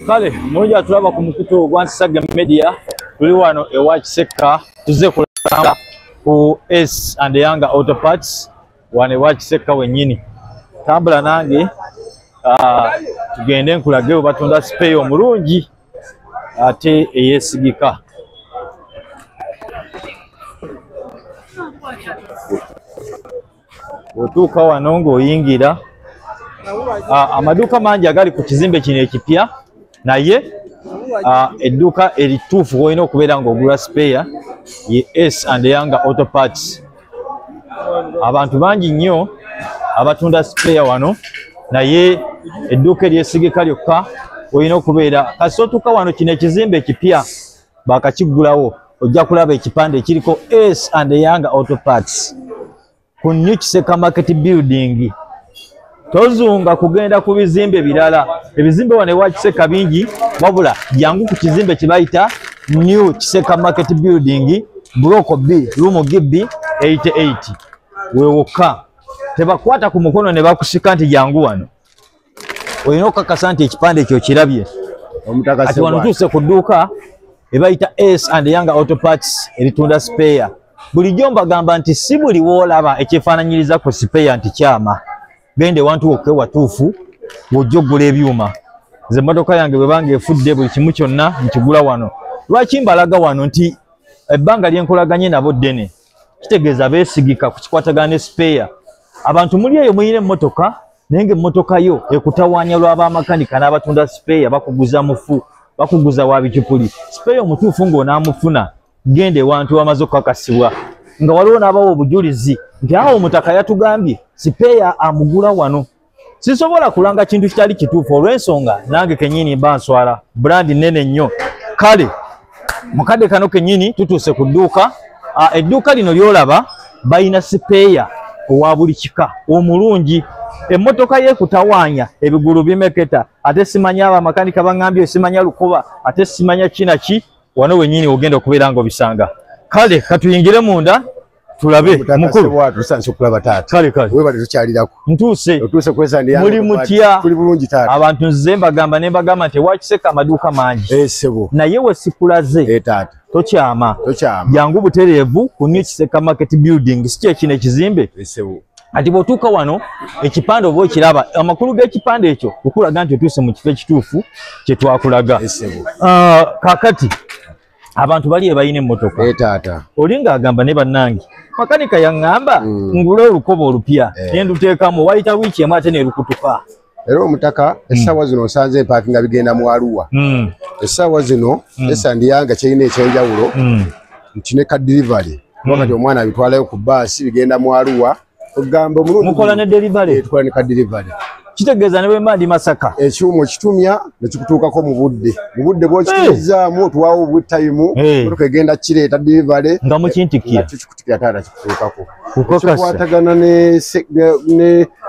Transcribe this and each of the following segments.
Kale mulungi atulaba ku mukutu ogwa Nsisage Media, tuli wano ewa Kisekka, tuzze kulamba ku S and Yanga Auto Parts wano ewa Kisekka wennyini. Tambula nange tugende nkulage we batunda spare omulungi ate eyeesigika. Bw'otuuka wano ng'oyingira, amaduuka mangi agali ku kizimbe kino ekipya, naye edduuka erituufu w'olina okubeera ng'ogula spare ye S and Yanga Auto Parts. Abantu bangi nnyo abatunda spare wano, naye edduuka eryesigika lyokka olina okubeera. Kasita otuuka wano, kino ekizimbe ekipya baakakiggulawo, ojja kulaba ekipande ekiriko S and Yanga Auto Parts ku New Kisekka Market Building. Tozunga kugenda ku bizimbe birala, ebizimbe wano ewa Kisekka bingi, wabula jangu ku kizimbe kye bayita New Kisekka Market Building, Block B, Room GB 88, weewokka. Tebakwata ku mukono ne bakusika nti jangu wano. Olina okukakasa nti ekipande ekyo kirabye. Ati wano tuuse ku dduuka ebayita S and Yanga Auto Parts eritunda spare. Bulijjo mbagamba nti si buli woolaba ekyefaananyiriza ku spare nti kyama. Genda ewantu wokka ewatuufu w'ojja oggula ebyuma. Nze emmotoka yange bwe banga efudde buli kimu kyonna nkigula wano. Lwaki mbalaga wano nti ebbanga lye nkolaganye nabo ddene, kitegeeza beesigika ku kikwatagana ne spare. Abantu muli eyo muyina emmotoka, naye ng'emmotoka yo ekutawaanya lw'abamakanika n'abatunda spare, bakuguza mufu, bakuguza wa bicupuli. Spare omutuufu ng'onaamufuna, genda ewantu wamaze okukakasibwa, nga waliwo n'abawa obujulizi nti awo omutaka yatugambye spare amugula wano. Sisobola kulanga kintu kitali kituufu olw'ensonga nange kennyini mba nswala, brand nnene nnyo. Kale mukadde kano kennyini tutuuse ku dduuka. Edduuka lino ly'olaba balina spare owa buli kika omulungi. Emmotoka yeekutawaanya, ebigulu bimeketa, ate simanya abamakanika baŋŋambye simanya lukoba, ate simanya kina ki, wano wennyini ogenda okubeera ng'obisanga. Kale katuyingire munda tulabe mukulu. Tusanyuse okulaba taata. Kale kale. Webale tukyalirako. Ntuuse. Otuuse ku S and Yanga. Muli mutya? Tuli bulungi taata. Abantu nze mbagamba ne mbagamba nti ewa Kisekka amaduuka mangi. Ssebo. Naye we sikulaze. Taata. Tokyama. Tokyama. Jangu butereevu ku New Kisekka Market Building, si kye kino ekizimbe? Ssebo. Ati bw'otuuka wano ekipande oba okiraba, amakulu g'ekipande ekyo kukulaga nti otuuse mu kifo ekituufu kye twakulaga. Ssebo. Kaakati abantu bali ebalina emmotoka. Taata. Oli ng'agamba ne bannange, makanika yaŋŋamba ngule olukoba olupya ne nduteekamu, wayita wiiki emu ate ne lukutuka. Era omutaka essaawa zino osanze empaakinga bigenda mu Arua. Essaawa zino S and Yanga kyerina ekyenjawulo nti ne ka delivery. Kuba kati omwana abitwalayo ku bbaasi bigenda mu Arua. Ogamba omulundi mukola ne delivery? Tukola ne ka delivery. Kitegeeza ne bwe mba ndi Masaka. Ekyuma okitumya ne kikutuukako mu budde. Mu budde bw'okitumizzaamu tuwaawo obutayimu, emmotoka egenda kireeta delivery. Nga mukintikira. Nga kikutikira taata kikutuukako. Kukakasa. Kikwatagana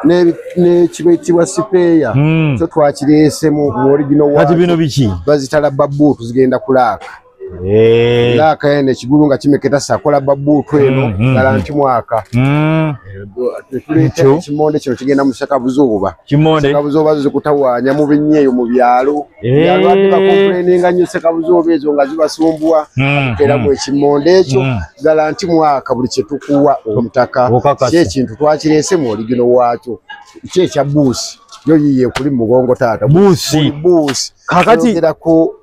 ne kibayitibwa spare. Kyo twakireese mu original Kati bino biki? Bazita rubber boot, zigenda ku rack. Rack eno ekigulu nga kimeketa sakola rubber boot eno guarantee mwaka. Tuleeta ekimonde kino kigenda mu Ssekabuzooba. Kimonde. Ssekabuzooba zo zikutawaanya mu binnya eyo mu byalo. Byalo ate bacomplaininga nnyo Ssekabuzooba ezo nga zibasumbuwa. Tuteeramu ekimonde ekyo guarantee mwaka buli kye tukuwa omutaka. Okakasa. Si ekintu twakireese mu original waakyo. Ki ekya buusi yo yiye kuli mu mugongo taata. Buusi. Buusi. Kaakati Twogerako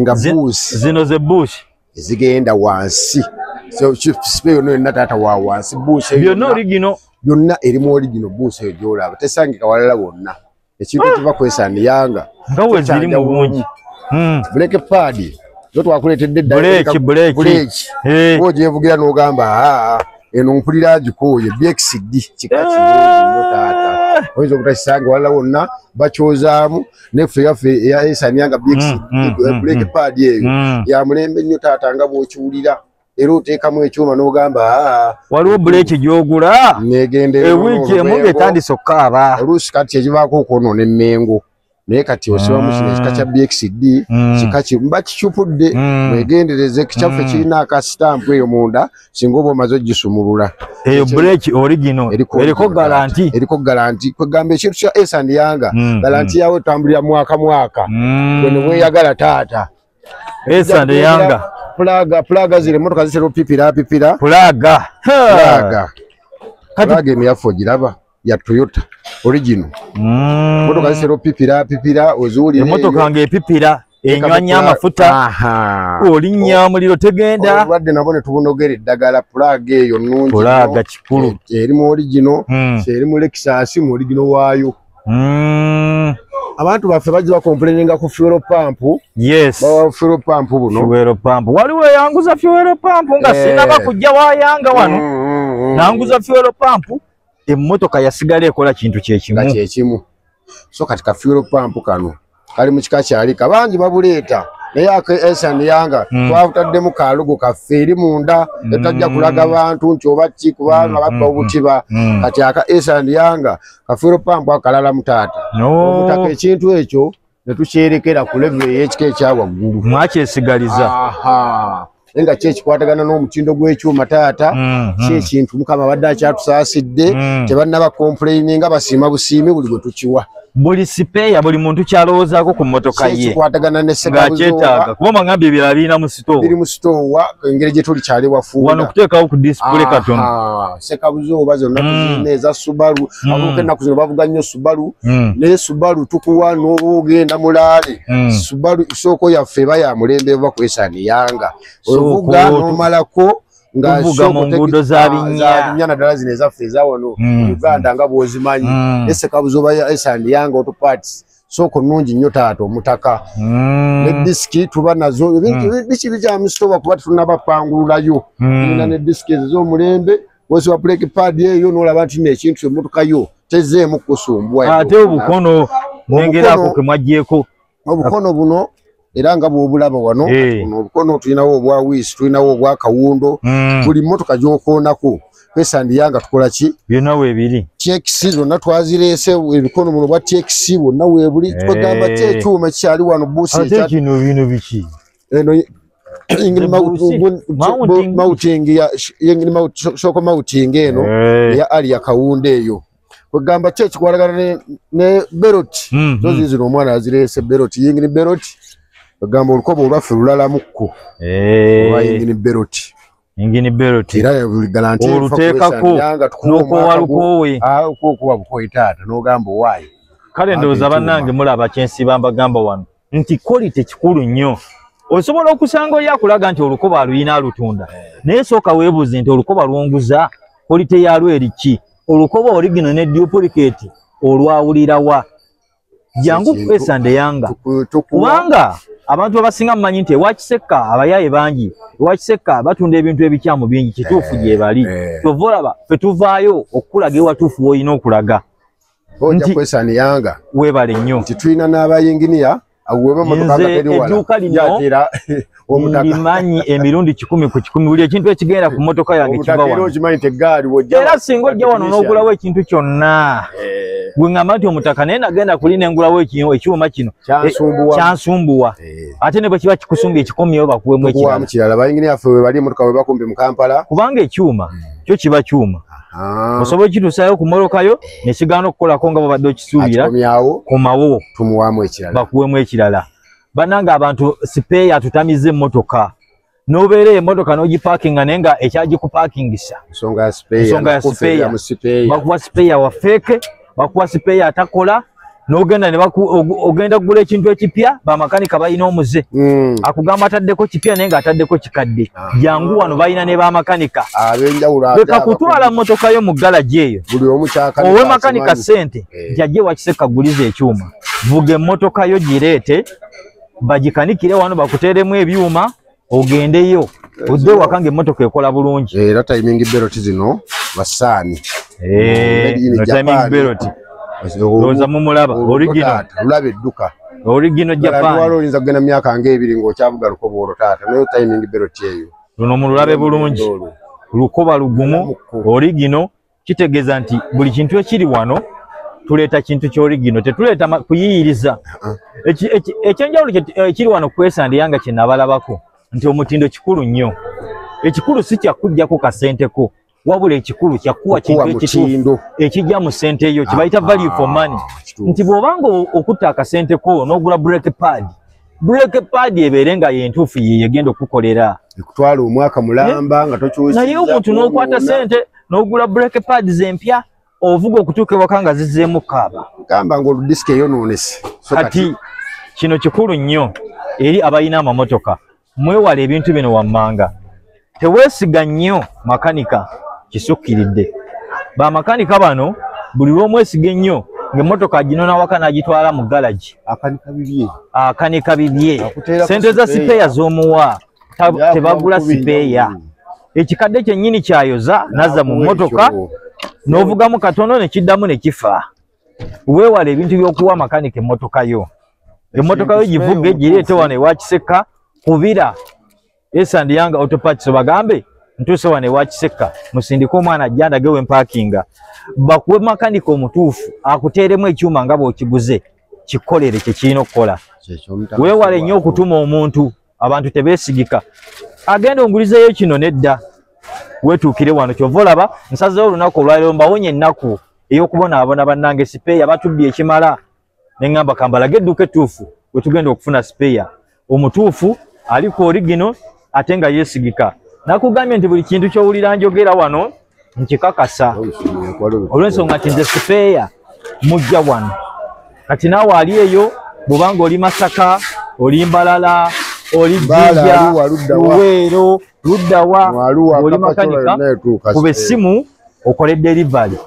nga buusi. Zino ze buusi. Ezigenda wansi. So spare yonna yonna taata wa wansi buusi eyo Byonna yonna. original. Byonna erimu original buusi eyo gy'olaba. Tesangika walala wonna. Ekintu ekiva ku S and Yanga. Nga we ziri mu bungi. Brake pad zo twakuleetedde dda. Buleeki, buleeki. Buleeki. Bw'ogyevugira n'ogamba aa eno mpulira ngikooye BXD kika kirungi nnyo taata. Oyinza obutakisanga walala wonna, bakyozaamu neffe yaffe eya S and Yanga BXD brake pad eyo ya mulembe nnyo taata nga bw'okiwulira era oteekamu ekyuma n'ogamba aa. Waliwo buleeki gy'ogula Negenda ewiiki emu ng'etandise okukaaba. Oluusi kati ekivaako okwonoona emmengo. Naye kati osibamu kino ekika kya BXD, kika mba kikyupudde, mwegendereze kyaffe kirina akasitampu eyo munda, singa oba omaze ogisumulula. Eyo brake original, eriko garanti. Eriko garanti. Kwegamba ekintu kya Ace and Younger, garanti yawe etambulira mwaka mwaka. Gwe ne weeyagala taata. Ace and Younger. Pulaga ziri emmotoka zitera opipira pipira. Pulaga. Pulaga. Pulaga eno yaffe ogiraba ya Toyota original. Emmotoka zitera opipira pipira oziwulira. Emmotoka ng'epipira enywanya amafuta. Olinnya omuliro tegenda. Obulwadde nabwo ne tubunogera eddagala. Pulaga eyo nnungi. Pulaga kikulu. Eri mu original, eri mu Lexus, mu original waayo. Abantu baffe bajja bakomplaininga ku fuel pump. Yes. Bawa fuel pump buno. Fuel pump. Waliwo yanguza fuel pump nga sinaba kujja wayanga wano. Nanguza fuel pump emmotoka yasigala ekola kintu kyekimu. Nga kyekimu. So kati ka fuel pump kano kali mu kika kyalika bangi babuleeta. Naye Ace and Younger twavutaddemu kalugo kaffe eri munda etajja kulaga bantu nti oba ki kubanga babba obutiba. Kati aka Ace and Younger ka fuel pump akalala mutaata. Omutaka ekintu ekyo ne tukyerekera ku level ey'ekika ekya waggulu. Mwakyesigaliza. Nga kye kikwatagana n'omutindo gw'ekyuma taata, kye kintu Mukama abadde akyatusaasidde, tebannaba complaininga, basiima busiimi buli gwe tukiwa. Buli sipeya buli muntu kyalowoozaako ku mmotoka ye kikwatagana ne ng'akyetaaga, kuba mwangambye ebirala birina mu sitoowa. Biri mu sitoowa engeri gye tuli kyali wafuula. Wano kuteekawo ku display katono. Ssekabuzooba zonna tuzirina eza Subaru, abavubuka ennaku zino bavuga nnyo Subaru, naye Subaru tukuwa n'oba ogenda mulaale. Subaru ssooko yaffe eba ya mulembe eva ku Ace and Younger. Ovuga n'omalako nga tuvuga mu nguudo za binnya naddala zino ezaffe eza wano mu Uganda nga bw'ozimanyi. Ssekabuzooba ya Ace and Younger Auto Parts soko nnungi nnyo taata omutaka. Ne disiki tuba nazo ebintu biki bijja mu sitoowa kuba tetunnabapangululayo. Tulina ne disiki ezo ez'omulembe, wosiba brake pad eyo n'olaba nti nno ekintu emmotoka yo tezzeemu kukusumbuwa. Ate obukono nnengera ako ke mwaggyeko. Obukono buno era nga bw'obulaba wano, buno obukono tulinawo obwa wiisi, tulinawo obwa kawundo, buli mmotoka gy'okoonako Ace and Younger tukola ki? Byonna weebiri. TX zonna twazireese, ebikono buno bwa TX bwonna weebuli. Twegamba ki ekyuma kikyali wano buusi Ate kino bino biki? Eno mounting ya soko mounting eno eya Ali ya kawundo eyo. Kwegamba ki ekikwatagana ne belt. Zo zizino omwana azireese belt, yingini belt. Kwegamba olukoba olwaffe lulalamukko. Olwa yingini belt. Yingini belt. Era buli garanti oluteekako n'okwowa lukoowe. Okwokuwa bukoowe taata n'ogamba owaaye. Kale ndowooza bannange mulaba kyensiba mbagamba wano nti quality kikulu nnyo. Osobola okusanga oli akulaga nti olukoba aluyina alutunda, naye sooka weebuuze nti olukoba lwonguza quality yalwo eri ki? Olukoba original ne duplicate olwawulira wa? Jangu ku Ace and Younger. Kubanga abantu abasinga mumanyi nti ewa Kisekka abayaaye bangi, ewa Kisekka batunda ebintu ebikyamu bingi, kituufu gye bali. Kyova olaba ffe tuvaayo okukulaga ewatuufu w'olina okulaga. Ojja ku Ace and Younger. Weebale nnyo. Nti tulina n'abayinginiya Nze edduuka lino ndimanyi emirundi 100 ku 100, buli ekintu ekigenda ku mmotoka yange kiva wano. Era singa ojja wano n'ogulawo ekintu kyonna, gwe ŋŋamba nti omutaka naye nagenda kuli ne ngulawo ekyuma kino kyansumbuwa. Ate ne bwe kiba kikusumbye ekikomyewo bakuwemu ekirala. Abayinginiya ffe we bali emmotoka we bakumbi mu Kampala. Kubanga ekyuma kyo kiba kyuma. Osobola okituusaayo ku mmotoka yo ne kigaana okukolako nga bw'obadde okisuubira, komawo tumuwaamu ekirala, bakuwemu ekirala. Bannange abantu sipeeya tutamiza emmotoka, n'obeera emmotoka n'ogipaakinga naye nga ekyagikupaakingisa nsonga ya sipeeya, bakuwa sipeeya wa feeke, bakuwa sipeeya atakola, n'ogenda ne ogenda kugula ekintu ekipya, bamakanika balina omuze akugamba ataddeko kipya naye ng'ataddeko kikadde. Jangu wano balina ne bamakanika ab'enjawulo. Leka kutwala mmotoka yo mu galagi eyo, buli omu kyakanika owe makanika ssente nti ajje wa Kisekka agulize ekyuma, vuga emmotoka yo gireete bagikanikire wano bakuteeremu ebyuma ogendeyo odde waka ng'emmotoka ekola bulungi. Era timing belt zino basaani. Timing belt ndowooza mumulaba original, lulaba edduka original Japan. Waliwo oyinza kugenda mu myaka ng'ebiri ng'okyavuga lukoba olwo taata, naye timing belt eyo luno mululabe bulungi, lukoba lugumu original, kitegeeza nti buli kintu ekiri wano Tuleeta kintu ky'original, tetuleeta kuyiyiriza. Ekyenjawulo ekiri wano ku S and Yanga kye nabalabako nti omutindo kikulu nnyo. Ekikulu si kyakuggyako kasenteko, wabula ekikulu kyakuwa kintu ekituufu ekijja mu ssente eyo kye bayita value for money. Nti bw'obanga okutta akasenteko n'ogula brake pad, brake pad ebeere nga yentuufu ye yegenda okukolera. Ekutwala omwaka mulamba nga tokyusiza. Naye omuntu n'okwata ssente n'ogula brake pads empya, ovuga okutuuka ewaka nga zizzeemu kaaba. Gamba ng'oludisiki eyonoonese. Kati kino kikulu nnyo eri abalina amamotoka, mwewale ebintu bino wammanga. Teweesiga nnyo makanika kisukkiridde. Bamakanika bano buli lw'omwesiga ennyo ng'emmotoka aginona waka n'agitwala mu galagi. Akanika bibye. Ssente za sipeeya z'omuwa tebagula sipeeya. Ekikadde kyennyini kyayoza nazza mu mmotoka n'ovugamu katono ne kiddamu ne kifa. Weewale ebintu by'okuwa makanika emmotoka yo. Emmotoka yo givuge gireete wano ewa Kisekka, kubira S and Yanga Auto Parts bagambe ntuuse wano ewa Kisekka, musindike omwana ajja andage we mpaakinga. Bakuwe makanika omutuufu akuteeremu ekyuma nga bw'okiguze kikolere kye kirina okukola. Weewale nnyo okutuma omuntu, abantu tebeesigika. Agenda ongulizeeyo kino nedda. Wetuukire wano kyova olaba nsazeewo olunaku olwaleero mbawonye ennaku ey'okubonaabona bannange. Sipeeya batubbye ekimala ne ŋŋamba kambalage edduuka ettuufu we tugenda okufuna sipeeya omutuufu aliko original ate nga yeesigika. Nakugambye nti buli kintu ky'owulira njogera wano nkikakasa olw'ensonga nti nze sipeeya mujja wano. Kati naawe ali eyo bw'obanga oli Masaka, oli Mbalala, oli Jinja, Luweero, Luddawa, oli makanika, kuba essimu okole delivery.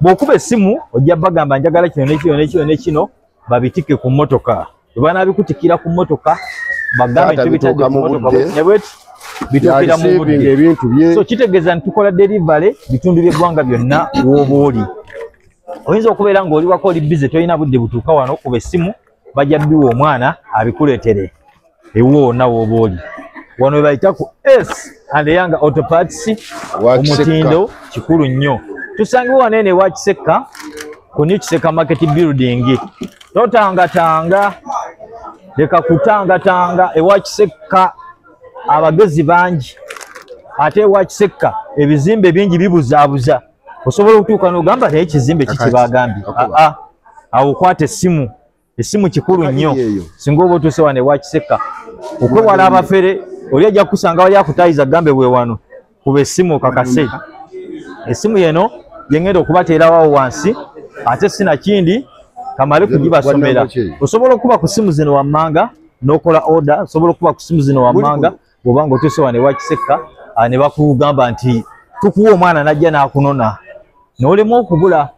Bw'okuba essimu ojja bagamba njagala kino nekino nekino nekino, babitikke ku mmotoka. Bwe banaabikutikira ku mmotoka bagambe nti bitadde ku mmotoka ne bweti bituukira mu budde. So kitegeeza nti tukola delivery bitundu by'eggwanga byonna w'oba oli. Oyinza okubeera ng'oli waka oli busy tolina budde butuuka wano, kuba essimu bajja bbiwa omwana abikuleetere ewuwo wonna w'oba oli. Wano we bayita ku S and Yanga Auto Parts, omutindo kikulu nnyo. Tusangibwa wano eno ewa Kisekka ku New Kisekka Market Building. Totangatanga, leka kutangatanga. Ewa Kisekka abagezi bangi, ate ewa Kisekka ebizimbe bingi bibuzaabuza. Osobola okutuuka n'ogamba naye ekizimbe ki kye bagambye. Awo okwata essimu, essimu kikulu nnyo. Singa oba otuuse wano ewa Kisekka okwewala abafere, oli ajja kukusanga wali akutayiza gambe bwe wano, kuba essimu okakase. Essimu yeno gye ngenda okubateerawo wansi, ate sinakindi kamale kugibasomera. Osobola okuba ku ssimu zino wammanga n'okola order, osobola okuba ku ssimu zino wammanga bw'obanga otuuse wano ewa Kisekka ne bakugamba nti tukuwa omwana n'ajja n'akunona n'olema okugula.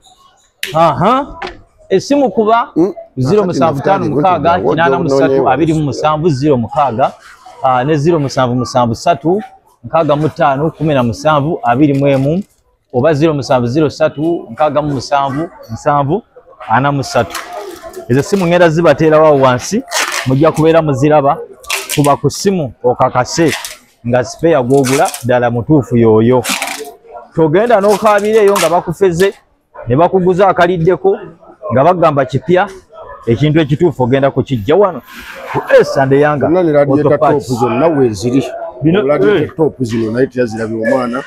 Aha, essimu kuba 0756 83 27 06 ne 0773 65 17 21 oba 0703 67 7 43. Ezo simu ngenda zibateerawo wansi, mujja kubeera muziraba. Kuba ku ssimu okakase nga sipeeya gw'ogula ddala mutuufu y'oyo. Togenda n'okaabira eyo nga bakufeze ne bakuguza akaliddeko nga bagamba kipya. Ekintu ekituufu ogenda kukijja wano ku S and Yanga Zonna ne Auto radiator top Parts. zonna weeziri. Bino Radiator top zino naye teyazirabye omwana.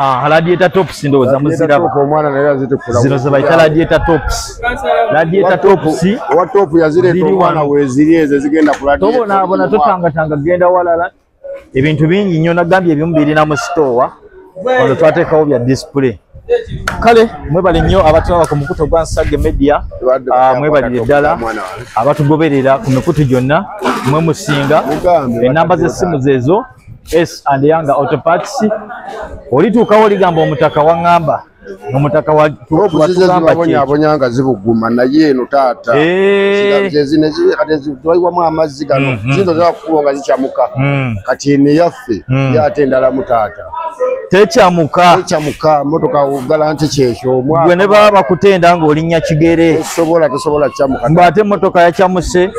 Ah, radiator tops ndowooza Radiator muziraba. top omwana naye azitekula. Zino ze bayita radiator tops. Radiator tops Owa top yazireeta ziri omwana wano. weeziri ezo zigenda ku radiator. Tobonaabona, totangatanga genda walala. Ebintu bingi nnyo nagambye ebimu birina mu sitoowa, wano twateekawo bya display. Kale mwebale nnyo abatulaba ku mukutu gwa Nsage Media. Mwebalire ddala abatugoberera ku mikutu gyonna, mwe musinga. Mugambe Enamba z'essimu zeezo, S and Yanga Auto Parts. Olituukawo oligamba omutaka waŋŋamba, omutaka Top zize watugamba kyekyo. zibabonyabonya nga zibuguma, naye eno taata zino amazzi gano ziyinza zakukuba nga zikyamuka. Kati eno eyaffe ye ate endalamu taata. Tekyamuka. Tekyamuka motoka galanti kyekyo. Gwe ne baba bakutenda ng'olinnya kigere. Tosobola, tosobola kyamuka. Mbu ate emmotoka yakyamuse.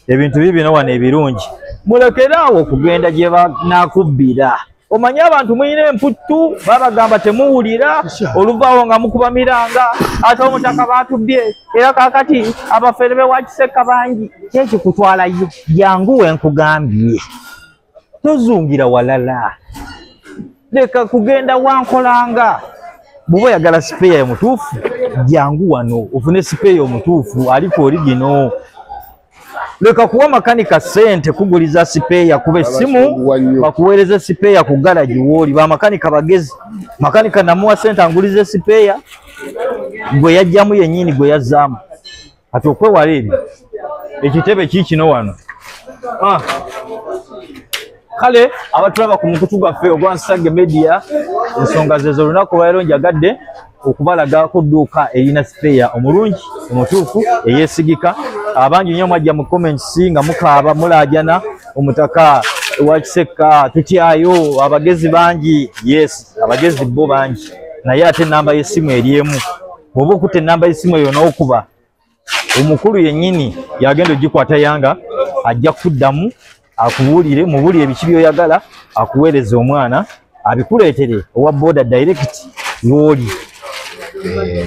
Ebintu bibino wano ebirungi, mulekere awo okugenda gye banaakubbira. Omanyi abantu muyina emputtu babagamba temuwulira, oluvaawo nga mukuba miranga, ate omutaka baatubbye, era kaakati abafere be wa Kisekka bangi. Kyekikutwalayo, jangu we nkugambye, tozungira walala, leka kugenda wankolanga. Bw'oba oyagala sipeeya omutuufu, jangu wano ofune sipeeya omutuufu aliko origino. Leka kuwa makanika ssente kuguliza sipeeya, kuba essimu bakuweereze sipeeya ku garagi w'oli. Bamakanika bagezi, makanika namuwa ssente angulize sipeeya, gwe yajjamu yennyini gwe yazzaamu. Kati okwewala ebyo, ekitebe kiikino wano. Kale abatulaba ku mukutu gwaffe ogwa Nsage Media, ensonga zezo olunaku olwaleero njagadde okubalagako dduuka erina sipeeya omulungi omutuufu eyeesigika. Abangi nnyo mwajja mu comments nga mukaaba mulaajana, omutaka wa Kisekka tutyayo, abagezi bangi. Yes, abagezi bo bangi, naye ate ennamba y'essimu eri emu. Bw'oba okutta ennamba y'essimu eyo n'okuba omukulu yennyini yagenda ogikwata, yanga ajja kuddamu akubuulire, mubuulire ebiki by'oyagala, akuweereze omwana abikuleetere owa boda direct w'oli.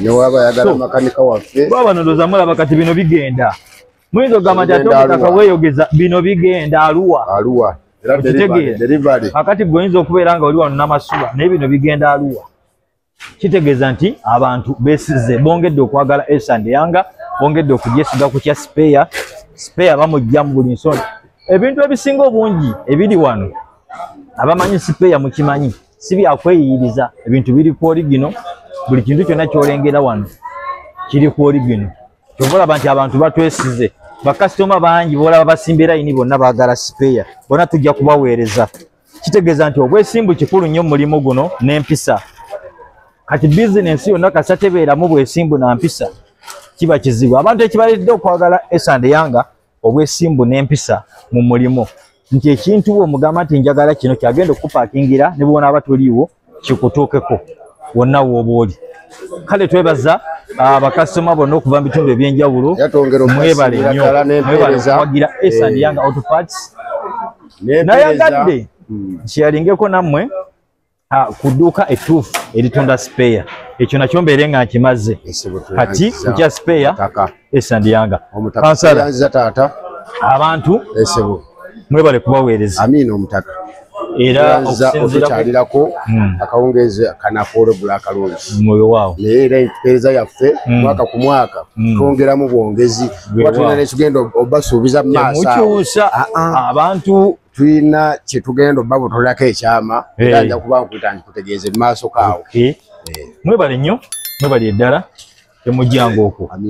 Newaba ayagala makanika waffe baba ndowooza mulaba kati bino bigenda. Muyinza okugamba nti ate omutaka weeyogeza, bino bigenda Arua. Arua. Okitegeera? Kakati gwe oyinza okubeera nga oli wano n'amasuba, naye bino bigenda Arua. Kitegeeza nti abantu beesize, bongedde okwagala Ace and Yanga, bongedde okugyesiga ku kya sipeeya. Sipeeya bamugja mu buli nsonda. Ebintu ebisinga obungi ebiri wano, abamanyi sipeeya mukimanyi, si byakweyiyiriza. Ebintu biri ku origino, buli kintu kyonna ky'olengera wano kiri ku origino. Kyova olaba nti abantu batwesize, bakasitoma bangi boolaba basimba erayini bonna baagala sipeeya, bonna tujja kubaweereza. Kitegeeza nti obwesimbu kikulu nnyo mu mulimu guno n'empisa. Kati bizinensi yonna kasita tebeeramu bwesimbu na mpisa kiba kizibu. Abantu ekibaleetedde okwagala Ace and Yanga, obwesimbu n'empisa mu mulimu, nti ekintu bw'omugamba nti njagala kino, kyagenda okupaakingira ne bw'onaaba toliiwo kikutuukeko wonna w'oba oli. Kale twebaza abakasitoma bonna okuva mu bitundu ebyenjawulo, mwebale nnyo, mwebale okuwagira Ace and Yanga Auto Parts. Nayagadde nkiyalingeko nammwe ku dduuka ettuufu eritunda sipeeya, ekyo nakyo mbeere nga nkimaze. Kati ku kya sipeeya Ace and Yanga. Kansala, abantu mwebale kubaweereza. Amiina omutaka. Era okusinziira akawungeezi kanakoologula akalungi mwoyo waawo. Naye era empeereza yaffe mwaka ku mwaka twongeramu bwongezi, kuba tulina nekigenda obasuubiza mu maaso. Temukyusa abantu, tulina kyetugenda obabotolako ekyama, era nja kuba nkuyita nkikutegeeze mu maaso kaawo. Mwebale nnyo, mwebale eddala, temujjanga okwo.